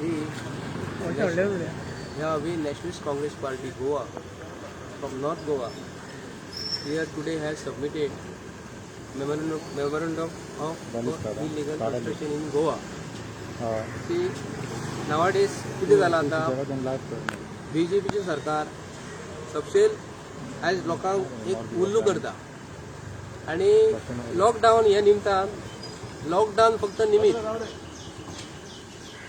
ही ह्या we Nationalist Congress Party Goa from North Goa here today has submitted memorandum of illegal construction in Goa. की नावाडेज कितें जालां आतां, बीजेपीचें सरकार सपशेल आयज लोकांक एक उल्लू करता आनी लॉकडावन ह्या निमतान, लॉकडावन फक्त निमित्त,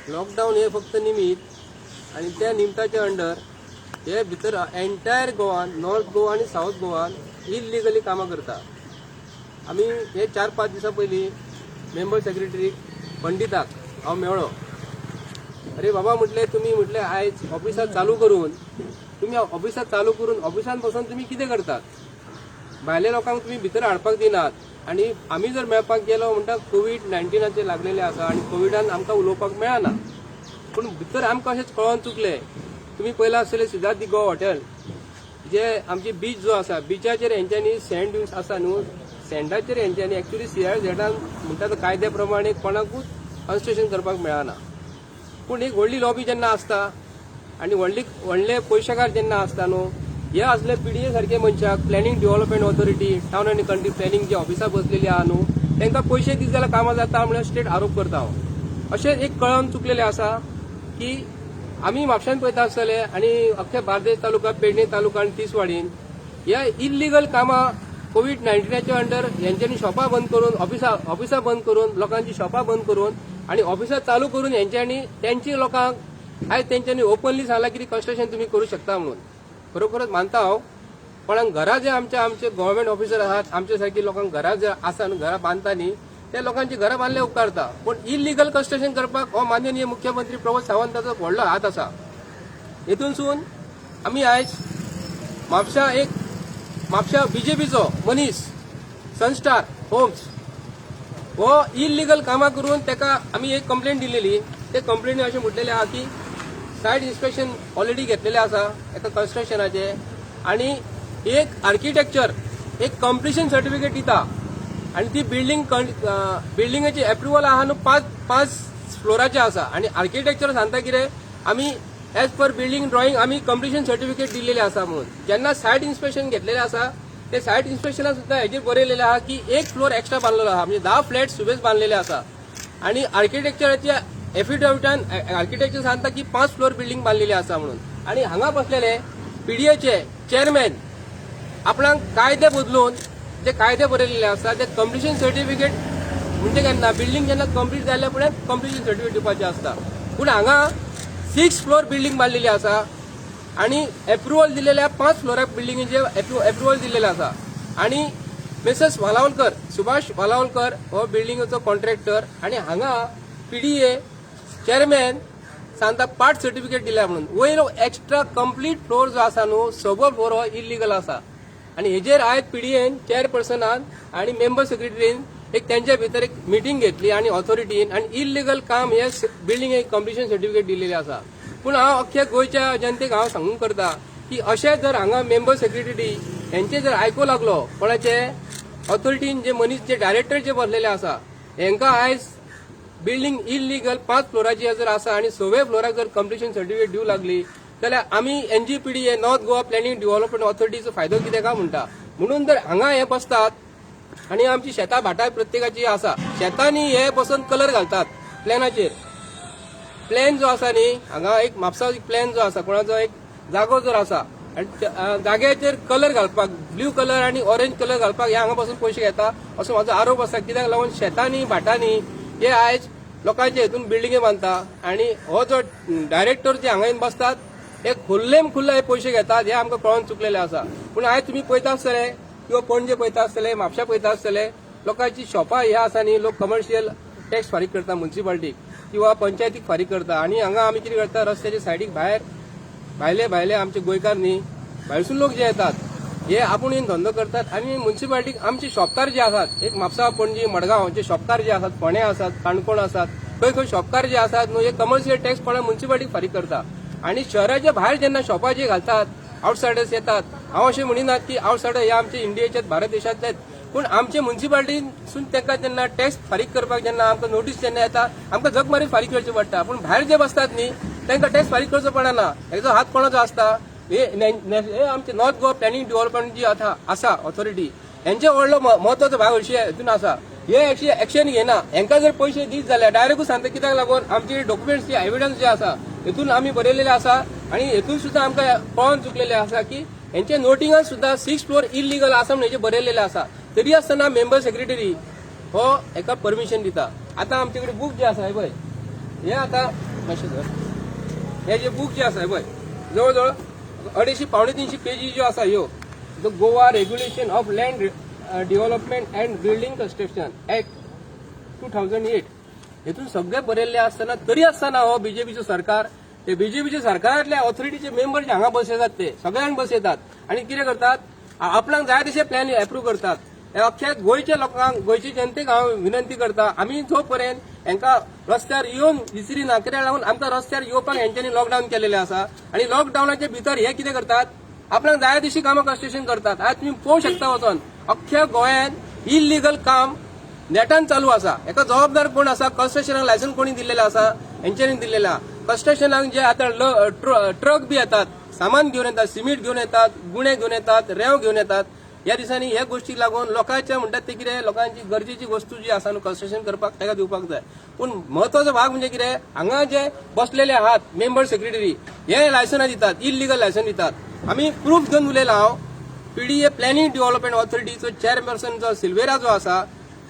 लॉकडावन हे फक्त निमित्त आनी त्या निमताच्या अंडर हे भितर एंटायर गोवान, नॉर्थ गोवा आनी सावथ गोवान इलिगली कामां करता. आमी हे 4-5 दिसां पयलीं मेंबर सेक्रेटरी पंडिताक हांव मेळ्ळो. अरे बाबा म्हटलें, तुमी म्हटलें आयज ऑफिसां चालू करून, तुमी ऑफिसां चालू करून ऑफिसान बसून तुमी कितें करतात? भायल्या लोकांक तुमी भितर हाडपाक दिनात आनी आमी जर मेळपाक गेलो म्हणटा कोवीड 19आचेर लागलेले आसा आनी कोविडान आमकां उलोवपाक मेळना. पूण भितर आमकां अशेंच कळोन चुकलें, तुमी पयलां आसतलें सिद्धार्थ दी गोवा हॉटेल जे आमची बीच जो आसा, बिचाचेर हेंच्यांनी सँड ड्यून्स आसा न्हू, सँडाचेर हेंच्यांनी एक्चुली सीआरझेडान म्हणटा तो कायद्या प्रमाणे कोणाकूच कन्स्ट्रक्शन करपाक मेळना. पूण एक व्हडली लॉबी जेन्ना आसता आनी व्हडली व्हडले पयशेकार जेन्ना आसता न्हू, हे असले पीडीए सारखे मनशाक, Planning Development Authority, Town and Country Planning जे ऑफिसां बसलेली आहा न्हू, तांकां पयशे दीत जाल्यार कामां जाता म्हणून स्टेट आरोप करता हांव. अशें एक कळोन चुकलेलें आसा की आमी म्हापश्यान पळयता आसतले आनी अख्खे बार्देस तालुका, पेडणे तालुका आनी तिसवाडीन ह्या इल्लिगल कामां कोवीड 19आच्या अंडर हेंच्यांनी शॉपां बंद करून, ऑफिसां बंद करून, लोकांची शॉपां बंद करून आनी ऑफिसां चालू करून हेंच्यांनी तेंची लोकांक आयज तेंच्यांनी ओपनली सांगलां की कन्स्ट्रक्शन तुमी करूं शकता म्हणून. खरोखरच मानता हांव, पण घरां जे आमचे आमचे गव्हर्मेंट ऑफिसर आहात, आमच्या सारकी लोकांक घरां जे आसा न्हू, घरां बांदता न्ही, ते लोकांची घरां बांदले उपकारता, पूण इलिगल कन्स्ट्रक्शन करपाक हो माननीय मुख्यमंत्री प्रमोद सावंताचो व्हडलो हात आसा. हेतूनसून आमी आयज म्हापशा एक म्हापशा बीजेपीचो मनीस सनस्टार होम्स हो इलिगल कामां करून ताका आमी एक कंप्लेंट दिलेली. ते कंप्लेनी अशें म्हटलेलें आहा की सायट इन्स्पेक्शन ऑलरेडी घेतलेलें आसा एका कन्स्ट्रक्शनाचे आनी एक आर्किटेक्चर एक कंप्लिशन सर्टिफिकेट दिता आनी ती बिल्डिंगेची एप्रुवल आहा न्हू, पांच पांच फ्लोराचे आसा आनी आर्किटेक्चर सांगता कितें, आमी एज पर बिल्डिंग ड्रॉइंग आमी कंप्लिशन सर्टिफिकेट दिलेले आसा म्हणून. जेन्ना सायट इन्स्पेक्शन घेतलेलें आसा, ते सायट इन्स्पेक्शनात सुद्दां हेजेर बरयलेलें आहा की एक फ्लोर एक्स्ट्रा बांदलेलो आहा, म्हणजे 10 फ्लॅट सुबेज बांदलेले आसा आनी आर्किटेक्चराच्या एफिडेविटान आर्किटेक्चर सांगता की पांच फ्लोर बिल्डिंग बांदलेली आसा म्हणून. आनी हांगा बसलेले पीडीएचे चेअरमॅन आपणाक कायदे बदलून, जे कायदे बरयलेले आसा ते कंप्लिशन सर्टिफिकेट म्हणजे केन्ना बिल्डिंग जेन्ना कंप्लीट जाल्या फुडें कंप्लिशन सर्टिफिकेट दिवपाचें आसता, पूण हांगा सिक्स फ्लोर बिल्डिंग बांदलेली आसा आनी एप्रुवल दिलेले पांच फ्लोराक बिल्डिंगेचे एप्रुवल दिलेलें आसा. आनी मिसेस वालावलकर, सुभाष वालावलकर हो बिल्डिंगेचो कॉन्ट्रॅक्टर आनी हांगा पीडीए चेअरमॅन सांगता पार्ट सर्टिफिकेट दिल्या म्हणून. वयर एक्स्ट्रा कंप्लीट फ्लोर जो आसा न्हू, सगळो फ्लोर हो इलिगल आसा. आनी हेजेर आयज पीडीएन चेअरपर्सनान आनी मेंबर सेक्रेटरीन एक तेंच्या भितर एक मिटींग घेतली आनी ऑथॉरिटीन आनी इलिगल काम हे बिल्डिंग एक कंप्लिशन सर्टिफिकेट दिलेलें आसा. पूण हांव अख्ख्या गोंयच्या जनतेक हांव सांगूंक करता की अशें जर हांगा मेंबर सेक्रेटरी हेंचे जर आयकूं लागलो, कोणाचे ऑथॉरिटीन जे मनीस जे डायरेक्टर जे बसलेले आसा, हेंकां आयज बिल्डिंग इलिगल पांच फ्लोराची जर आसा आनी सवे फ्लोराक जर कंप्लिशन सर्टिफिकेट दिवं लागली जाल्यार आमी एनजीपीडी, नॉर्थ गोवा प्लॅनिंग डेव्हलपमेंट ऑथॉरिटीचो फायदो कितें काय म्हणटा. म्हणून जर हांगा हे बसतात आनी आमची शेतां भाटां प्रत्येकाची आसा, शेतांनी हे बसून कलर घालतात प्लॅनाचेर. प्लॅन जो आसा न्ही, हांगा एक म्हापसा एक प्लॅन जो आसा, कोणाचो एक जागो जर आसा आनी जाग्याचेर कलर घालपाक, ब्ल्यू कलर आनी ऑरेंज कलर घालपाक हे हांगा बसून पयशे घेता असो म्हाजो आरोप आसा. कित्याक लागून शेतांनी भाटांनी हे आयज लोकांचे हितून बिल्डिंगे बांदता आनी हो जो डायरेक्टर जे हांगा येवन बसतात, हे खुल्लेम खुल्ले हे पयशे घेतात हे आमकां कळोन चुकलेले आसा. पूण आयज तुमी पळयता आसतले किंवा पणजे पळयता आसतले, म्हापशा पळयता आसतले, लोकांची शॉपां हे आसा न्ही, लोक कमर्शियल टॅक्स फारीक करता मुन्सिपाल्टीक किंवा पंचायतीक फारीक करता. आनी हांगा आमी कितें करता, रस्त्याच्या सायडीक भायर भायले भायले आमचे गोंयकार न्ही, भायरसून लोक जे येतात हे आपूण येवन धंदो करतात आनी मुन्सिपाल्टीक आमचे शॉपकार जे आसात, एक म्हापसा, पणजी, मडगांव जे शॉपकार जे आसात, फोंडे आसात, काणकोण आसात, खंय खंय शॉपकार जे आसात न्हू, हे कमर्शियल टॅक्स कोणा मुन्सिपाल्टीक फारीक करता. आनी शहराच्या भायर जेन्ना शॉपां जे घालतात, आउटसायडर्स येतात, हांव अशें म्हणिनात की आउटसायडर हे आमचे इंडियेचे, भारत देशांतलेच. पूण आमचे मुन्सिपालिटीसून तांकां जेन्ना टॅक्स फारीक करपाक जेन्ना आमकां नोटीस जेन्ना येता, आमकां झक मारीत फारीक करचे पडटा. पूण भायर जे बसतात न्ही, तांकां टॅक्स फारीक करचो पडना. हेजो हात कोणाचो आसता? हे हे आमचे नॉर्थ गोवा प्लॅनिंग डेव्हलपमेंट जी आतां आसा ऑथॉरिटी, हेंचे व्हडलो म्हत्वाचो भाग अशी हितून आसा. हे एक्शन घेना. हेंकां जर पयशे दीत जाल्यार डायरेक्टूच सांगता. कित्याक लागून आमचे डॉक्युमेंट्स जे एविडन्स जे आसा, हेतून आमी बरयलेले आसा आनी हेतून सुद्दां आमकां कळोन चुकलेले आसा की हेंचे नोटिंगान सुद्दां सिक्स फ्लोर इलिगल आसा म्हणून हेजे बरयलेले आसा. तरी आसतना मेंबर सेक्रेटरी हो हेका परमिशन दिता. आतां आमचे कडेन बूक जे आसा, हे पळय, हे आतां मातशें धर. हे जे बूक जे आसा, हे पळय, जवळ जवळ 250 275 पेजी ज्यो आसा ह्यो, the Goa Regulation of Land Development and Building Construction Act 2008, हेतून सगळे बरयल्ले आसतना, तरी आसतना हो बीजेपीचो सरकार, ते बीजेपीच्या सरकारांतल्या ऑथॉरिटीचे मेंबर जे हांगा बसयतात, ते सगळ्यांक बसयतात आनी कितें करतात? आपणाक जाय तशे प्लॅन एप्रूव करतात. हे अख्ख्या गोंयच्या लोकांक, गोंयचे जनतेक हांव विनंती करता, आमी जो पर्यंत हांकां रस्त्यार येवन विसरी ना, कित्याक लागून आमकां रस्त्यार येवपाक हेंच्यांनी लॉकडावन केलेलें आसा आनी लॉकडावनाच्या भितर हे कितें करतात? आपणाक जाय तशी कामां कन्स्ट्रक्शन करतात. आज तुमी पळोवंक शकता वचोन, अख्ख्या गोंयांत इलिगल काम नेटान चालू आसा. हेका जबाबदार कोण आसा? कन्स्ट्रक्शनाक लायसन्स कोणी दिल्लेलें आसा? हेंच्यांनी दिल्लेलें आसा. कन्स्ट्रक्शनाक जे आतां ट्रक बी येतात, सामान घेवन येतात, सिमेंट घेवन येतात, गुणे घेवन येतात, रेंव घेवन येतात. ह्या दिसांनी ह्या गोष्टीक लागून लोकांच्या, म्हणटात ते कितें, लोकांची गरजेची वस्तू जी आसा न्हू कन्स्ट्रक्शन करपाक, ताका दिवपाक जाय. पूण म्हत्वाचो भाग म्हणजे कितें, हांगा जे बसलेले आहात मेंबर सेक्रेटरी, हे लायसनां दितात, इलिगल लायसन दितात. आमी प्रूफ घेवन उलयला हांव. पीडीए, प्लॅनिंग डेव्हलपमेंट ऑथॉरिटीचो चेअरपर्सन जो सिल्वेरा जो आसा,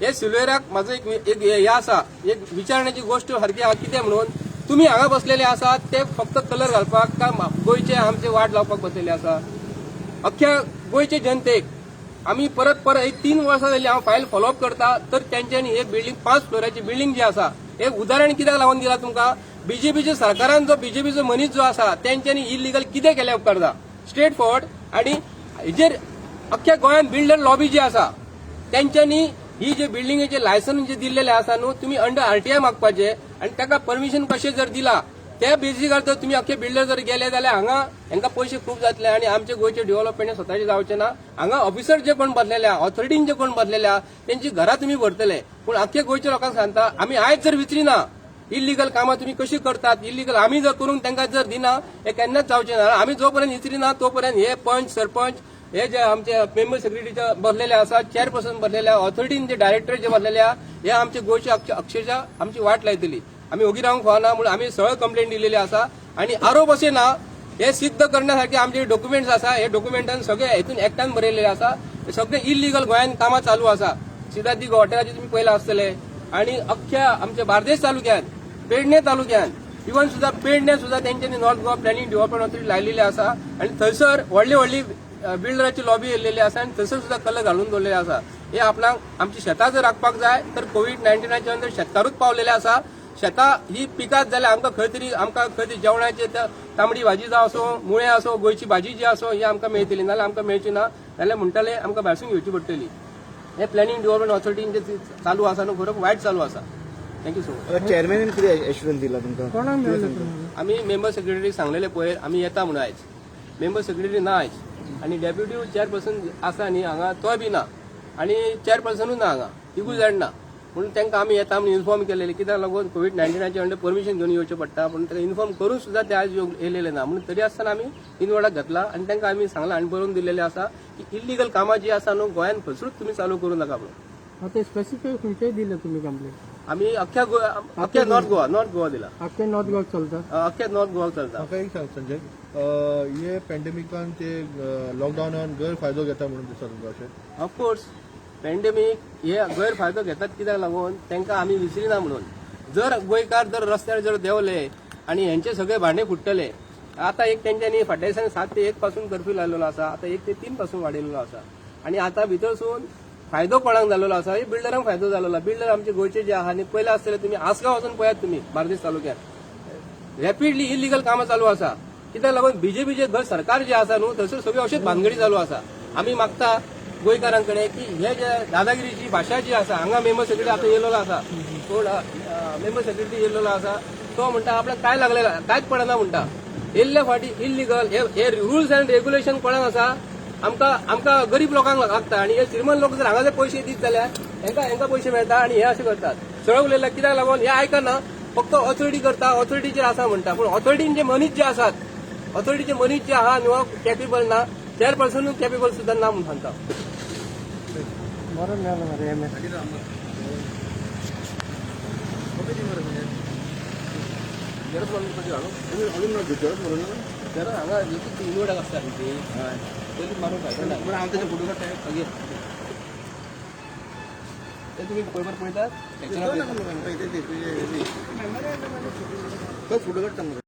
हे सिल्वेराक म्हाजो एक एक हे आसा, एक विचारण्याची गोश्ट सारकी आहा. कितें म्हणून तुमी हांगा बसलेले आसात? ते फक्त कलर घालपाक काय गोंयचे आमचे वाट लावपाक बसलेले आसा? अख्ख्या गोंयचे जनतेक आमी परत परत एक 3 वर्सां जाली हांव फायल फॉलोअप करता. तर तेंच्यांनी एक बिल्डींग, 5 फ्लोराची बिल्डींग जी आसा, एक उदाहरण कित्याक लागून दिला तुमकां? बीजेपीच्या सरकारान जो बीजेपीचो मनीस जो आसा, तेंच्यांनी इलिगल कितें केलें उपकारता, स्ट्रेट फॉरवर्ड. आनी हेजेर अख्ख्या गोंयांत बिल्डर लॉबी जी आसा, तेंच्यांनी ही जे बिल्डिंगेचे लायसन जे दिल्लेले आसा न्हू, तुमी अंडर आरटीआय मागपाचे आनी ताका परमिशन कशें जर दिला, त्या बेजीकार जर तुमी अख्खे बिल्डर जर गेले जाल्यार हांगा हांकां पयशे खूब जातले आनी आमचे गोंयचे डेव्हलपमेंट स्वताचे जावचे ना. हांगा ऑफिसर जे कोण बसलेले आहा, ऑथॉरिटीन जे कोण बसलेले आहा, तेंची घरां तुमी भरतले. पूण अख्खे गोंयच्या लोकांक सांगता, आमी आयज जर विचरी ना, इलिगल कामां तुमी कशी करतात, इलिगल आमी जर करूंक तांकां जर दिना, हे केन्नाच जावचें ना. आमी जो पर्यंत विचरी ना, तो पर्यंत हे पंच, सरपंच, हे जे आमचे मेंबर सेक्रेटरीचे बसलेले आसा, चेअरपर्सन बसलेले, ऑथॉरिटीन जे डायरेक्टर जे बसलेले आहा, हे आमचे गोंयचे अक्षरशः आमची वाट लायतली. आमी ओगी रावंक फावना म्हणून आमी सरळ कंप्लेंट दिलेली आसा. आनी आरोप अशे ना, हे सिद्ध करण्यासारखे आमचे डॉक्युमेंट्स आसा. हे डॉक्युमेंटान सगळे हेतून एक्टान बरयलेले आसा. हे सगळे इलिगल गोंयांत कामां चालू आसा. सिद्धार्थी हॉटेलाचे तुमी पयला आसतले आणि अख्ख्या आमच्या बार्देस तालुक्यात, पेडणे तालुक्यात, इवन सुद्धा पेडणे सुद्धा तेंच्यांनी north Goa planning development authority लायलेली आसा आणि थंयसर व्हडली व्हडली बिल्डराची लॉबी येयलेली आसा आणि थंयसर सुद्धा कलर घालून दवरलेले आसा. हे आपणाक आमची शेतां जर राखपाक जाय तर कोवीड 19च्या नंतर शेतकारूच पावलेले आसा. शेतां ही पिकात जाल्यार आमकां खंय तरी जेवणाचे तांबडी भाजी जावं असो, मुळे असो, गोंयची भाजी जी आसो, ही आमकां मेळटली. नाजाल्यार आमकां मेळची ना. जाल्यार म्हणटले आमकां भायरसून घेवची पडटली. हे प्लॅनिंग डेव्हलपमेंट ऑथॉरिटीन जे चालू आसा न्हू, खरोखर वायट चालू आसा. Thank you so much. आता चेअरमॅनान कितें एश्युरन्स दिला तुमकां? कोणाक मेळ्ळें तुमी? आमी मेंबर सेक्रेटरी सांगलेले पयर आमी येता म्हणून. आयज मेंबर सेक्रेटरी ना आयज आनी डेप्युटी चेअरपर्सन आसा न्ही हांगा, तोय बी ना आनी चेअरपर्सनूय ना हांगा, तिगूय जाण ना. म्हणून तांकां आमी येता म्हणून इन्फॉर्म केलेले. कित्याक लागून कोवीड 19चे अंडर परमिशन घेवन येवचें पडटा. पूण ताका इन्फॉर्म करून सुद्दां ते आयज येयलेले ना. म्हणून तरी आसतना आमी इनवॉर्डाक घातला आनी तांकां आमी सांगलां आनी बरोवन दिल्लेलें आसा की इलिगल कामां जी आसा न्हू गोंयांत, खंयसरूच तुमी चालू करूं नाका म्हणून. आतां स्पेसिफीक खंयचेय दिले तुमी कंप्लेंट? आमी अख्ख्या नॉर्थ गोवा दिला. आख्खे नॉर्थ गोवा चलता? अख्ख्या नॉर्थ गोवा चलता. म्हाका एक सांग संजय, हे पॅन्डेमिकान ते लॉकडावनान गैरफायदो घेता म्हणून दिसता तुमकां अशें? ऑफकोर्स, पॅन्डेमीक हे गैरफायदो घेतात. कित्याक लागून तांकां आमी विसरिना म्हणून. जर गोंयकार जर रस्त्यार जर देंवले आनी हेंचे सगळे भांडे फुट्टले. आतां एक तेंच्यांनी फाटल्या दिसांनी 7 ते 1 पासून कर्फ्यू लायलेलो आसा, आतां 1 ते 3 पासून वाडयलेलो आसा. आनी आतां भितरसून फायदो कोणाक जाल्लो आसा? हे बिल्डरांक फायदो जाल्लो आसा. बिल्डर आमचे गोंयचे जे आहा न्ही, पयले आसतले तुमी आसगांव वचून पळयात तुमी, बार्देस तालुक्यात रॅपिडली इलिगल कामां चालू आसा. कित्याक लागून बीजेपीचे घर सरकार जे आसा न्हू, थंयसर सगळी अशीच भानगडी चालू आसा. आमी मागता गोंयकारांकडे की हे जे दादागिरीची भाशा जी आसा, हांगा मेंबर सेक्रेटरी आतां येयलेलो आसा, कोण मेंबर सेक्रेटरी येयलेलो आसा, तो म्हणटा आपल्याक काय लागलेला कांयच पडना म्हणटा. येयल्ले फाटी इलिगल हे रुल्स अँड रेग्युलेशन कोणाक आसा? आमकां आमकां गरीब लोकांक लागता आनी हे श्रीमंत लोक जर हांगा जर पयशे दीत जाल्यार हेंकां पयशे मेळटा आनी हे अशें करतात. सरळ उलयल्यार कित्याक लागून हे आयकना, फक्त ऑथॉरिटी करता, ऑथॉरिटीचेर आसा म्हणटा, पूण ऑथॉरिटीन जे मनीस जे आसात, ऑथॉरिटीचे मनीस जे आहा न्हू कॅपेबल ना, चेअरपर्सनूय कॅपेबल सुद्दां ना म्हूण सांगता. बरो मेलो मरे एम एस. हांगा इनवडाक आसता न्ही ती पयलीं मारून फायदो ना. हांव तेजे फोटो काडटा. मागीर ते तुमी पेपर पळयतात. तो फोटो काडटा मरे.